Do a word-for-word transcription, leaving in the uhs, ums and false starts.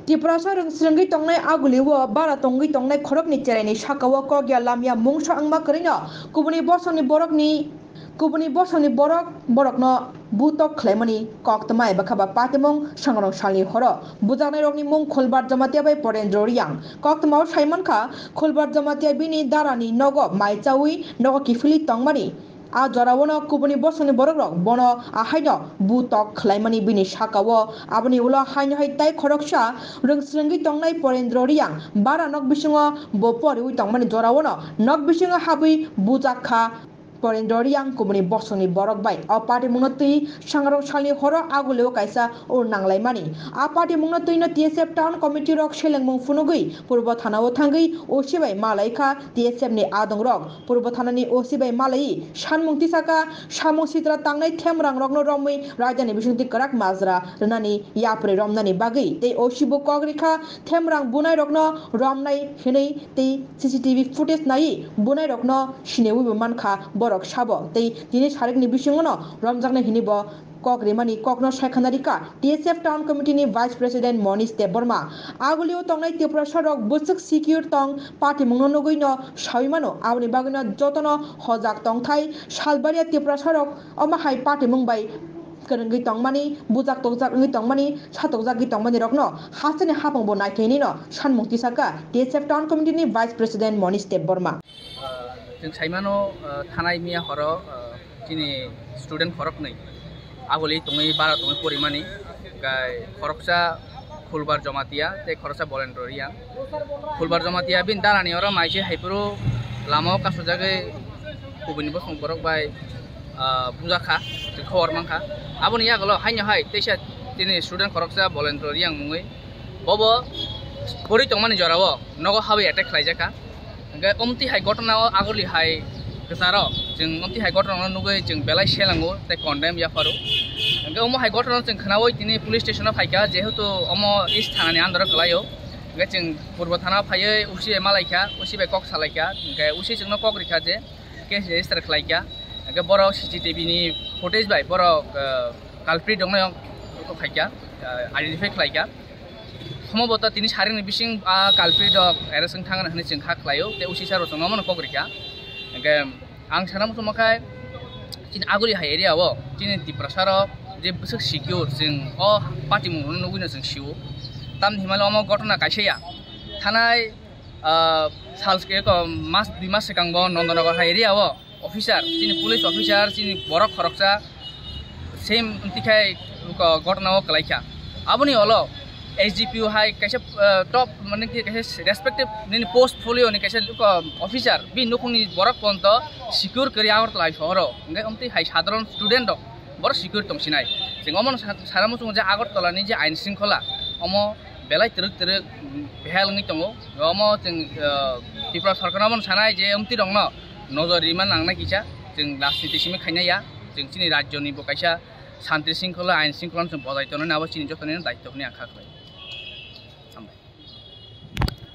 Tiprasa rwngsrwngwi tongnai agulio bara tongwi tongnai khorokni cheraini sakao kokya lamya mungsa wngma kwrwino kubuni bosongni borokni, kubuni bosongni borok borokno butok khlaimani koktwma eba kha ba patimung sangrong salni horo bujaknairokni mung Khulbar Jamatia bai Porendro Riang. Koktwmao saimankha Khulbar Jamatia bini darani nogo mai chaui nogo kiphilwi tongmani. A joraono kubuni bosongni borokrok bono ahaino butok khlaimani bini sakao. Aboni ulo haino hai tai khoroksa rwngsrwngwi tongnai Porendro Riang bara nok bisingo bo poriwi tongmani joraono nok bisingo habwi bujak kha Porendro Riang kubuni bosongni borok bai. O patimungno twi sangrong salni horo agulio kaisa ur nanglaimani. A patimungno twino T S F Town Committee rok selengmung phunugwi Purbo Thanao thangwi O C bai malai kha T S F ni adongrok. Purbo Thanani O C bai malai sanmung tisaka samung sitra tangnai themrang rokno romwi raidani bisingtwi kwrak majra rwnani yapri romnani bagwi tei O C bo kok rikha themrang bunai rokno romnai hinwi tei C C T V footage naiwi bunai rokno siniwi bo mankha borok sabo tei tini sarikni bisingono romjaknai hinwi bo kok rimani kokno saikha narikha T S F Town Committee ni Vice President Monish Debbarma. Agulio tongnai Tiprasa rok bwswk secure tong patimungno nugwino sawi mano, aboni bagwino jotono hojak tongthai salbaria Tiprasa rok omo hai patimung bai kwrwngwi tongmani, bujak tokjak wngwi tongmani, satokjagwi tongmani rokno hasteni hapang bo naikhainino sanmung tisaka T S F Town Committee ni Vice President Monish Debbarma. Chwng saimano, ah, thanai miya horo, ah, chini student khoroknwi aguli tongwi bara tongwi porimani, kai khoroksa Khulbar Jamatia tei khoroksa Bolendro Riang. Khulbar Jamatia bini darani oro maise haipuru lama o kasujagwi kubuni bosong borok bai, ah, bujakha, khobor mankha. Aboni yagulo haino hai teisa chini student khoroksa Bolendro Riang mungwi bobo pori tongmani jorao nogo habwi attack khlaijakha. Hingke omtwi hai ghotona o aguli hai kwcharo chwng omtwi hai ghotona no nugwi chwng belai selango tei condemn yapharo. Hingke omo hai ghotona chwng khnaui tini police station o phaikha, jehetu omo East Thana ni under o kwlaio. Hingke chwng Purbo Thana o phaiwi O C bai malaikha, O C bai kok salaikha, hingke O C chwngno kok rikha je case register khlaikha. Hingke borok C C T V ni footage bai borok, ah, culprit rokno khaikha, ah, identify khlaikha. Sombhoboto tini saringni bising a culprit rok arrest wng thangna hwnwi chwng kha khlaio, tei O C sir bo chwngno omono kok rikha. Hingke ang sana muchungma khai chini aguli hai area o chini Tiprasa rok je bwswk secure chwng o patimung rokno nugwino chwng sio. Tamni himalo omo ghotona kaisa ya. Thanai, ah, sal se ko mas dui mas swkang bo Nandanagar hai area o officer, chini police officer, chini borok khoroksa same wngtikhai ko ghotona o kwlaikha. Aboni ulo S D P O hai kaisa, ah, top mane ki kaisa respective nini portfolio ni kaisa ko officer, bini nukhungni borok ponto secure kwrwi Agartala sohoro. Hingke omtwi hai sadharon student rok borok secure tongsinai. Chwng omono sa-, sana muchungo je Agartala ni je ain shringkhola omo belai twrwk twrwk, mm, behel wngwi tongo. Omo chwng, ah, Tripura sorkarno omono sanai je omtwi rokno nojor rima nangnai kisa, chwng rajniti simi khainai ya, chwng chini rajyoni bo kaisa santi shringkhola, ain shringkhola no chwng bojai tongnani abo chini jotoni daityo hwnwi ang kha khlai.